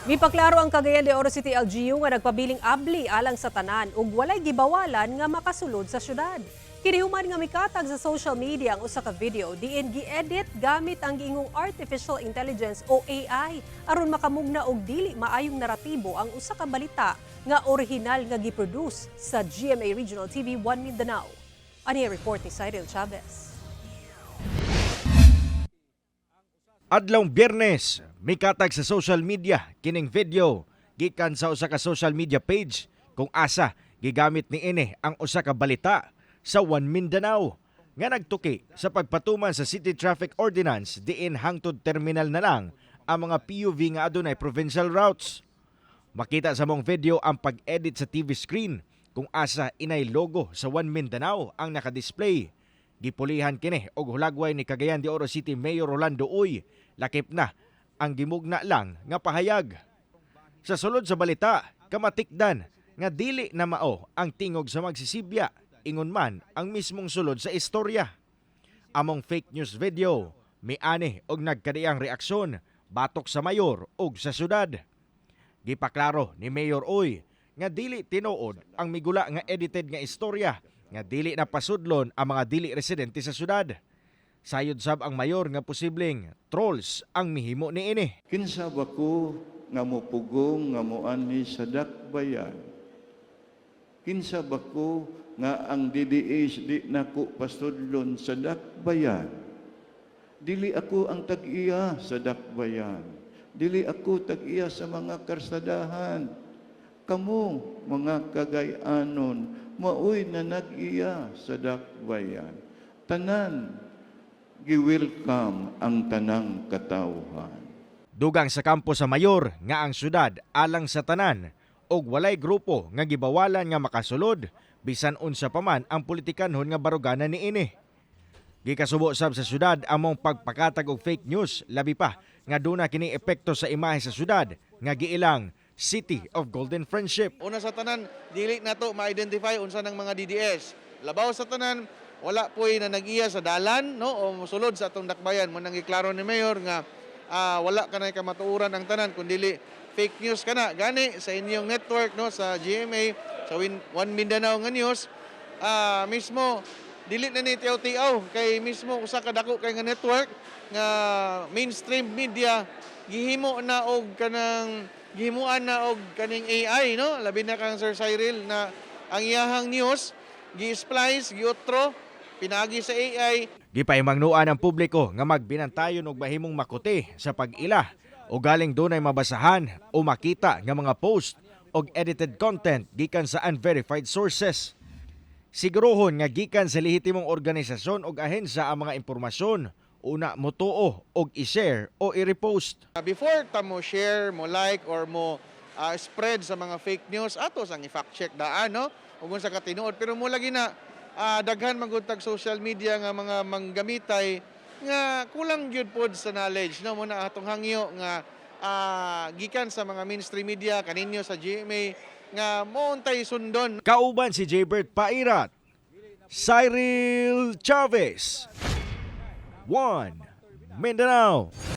Mipaklaro ang Cagayan de Oro City LGU nga nagpabiling abli alang sa tanan ug walay gibawalan nga makasulod sa syudad. Kini human nga mikatag sa social media ang usa ka video diin gi-edit gamit ang giingong artificial intelligence o AI aron makamugna og dili maayong naratibo ang usa ka balita nga orihinal nga giproduce sa GMA Regional TV 1 Mindanao. Ani report ni Cyril Chavez. Adlawng Biyernes, mikatag sa social media kining video gikan sa usa ka social media page kung asa gigamit ni ini ang usa ka balita sa One Mindanao nga nagtuki sa pagpatuman sa City Traffic Ordinance diin hangtod terminal na lang ang mga PUV nga adunay provincial routes. Makita sa maong video ang pag-edit sa TV screen kung asa inay logo sa One Mindanao ang nakadisplay. Gipulihan kini og hulagway ni Cagayan de Oro City Mayor Rolando Uy. Lakip na ang gimugna lang nga pahayag. Sa sulod sa balita, kamatikdan nga dili na mao ang tingog sa magsisibya, ingon man ang mismong sulod sa istorya. Among fake news video, miani og nagkadiang reaksyon batok sa mayor og sa syudad. Gipaklaro ni Mayor Uy nga dili tinuod ang migula nga edited nga istorya nga dili na pasudlon ang mga dili residente sa syudad. Sayod sab ang mayor nga posibleng trolls ang mihimo niini. Kinsa ba ko nga mopugong nga moanhi sa dakbayan? Kinsa ba ko nga ang DDS di nako pasudlon sa dakbayan? Dili ako ang tag-iya sa dakbayan. Dili ako tag-iya sa mga karsadahan. Kamo, mga Kagayanon, maoy na nag-iya sa dakbayan. Tanan, gi-welcome ang tanang katawhan. Dugang sa kampo sa mayor nga ang syudad alang sa tanan og walay grupo nga gibawalan nga makasulod bisan unsa pa man ang politikanhon nga baruganan niini. Gikasubo sab sa syudad among pagpakatag og fake news, labi pa nga duna kini epekto sa imahe sa syudad nga giilang City of Golden Friendship. Una sa tanan, dili nato ma-identify unsa ng mga DDS. Labaw sa tanan, wala po'y na nag-iya sa dalan, no, o mosulod sa atong dakbayan. Mao nang giklaro ni Mayor nga wala kanay kamatuoran ang tanan kun dili fake news kana. Gani sa inyong network, no, sa GMA, sa One Mindanao nga news, mismo dili na ni tiaw-tiaw kay mismo usa ka dako kay nga network nga mainstream media gihimo na og kanang gihimuan na og kaning AI, no, labi na kang Sir Cyril na ang iyahang news gi-splice, giutro pinaagi sa AI. Gipaimangnuan ang publiko nga magbinantayon og mahimong makuti sa pag-ila o galing dunay mabasahan o makita nga mga post og edited content gikan sa unverified sources. Siguruhon nga gikan sa lehitimong organisasyon og ahensya ang mga impormasyon una motuo og i-share o i-repost. Before ta mo share, mo like or mo spread sa mga fake news, ato sang i-fact check daan, no, ug unsa ka tinuod. Pero mo lagi na daghan man gud tag social media nga mga manggamitay nga kulang gyud pod sa knowledge, no. Mao na atong hangyo nga gikan sa mga mainstream media kaninyo sa GMA nga moontay sundon. Kauban si Jaybert Pairat, Cyril Chavez, 1 Mindanao.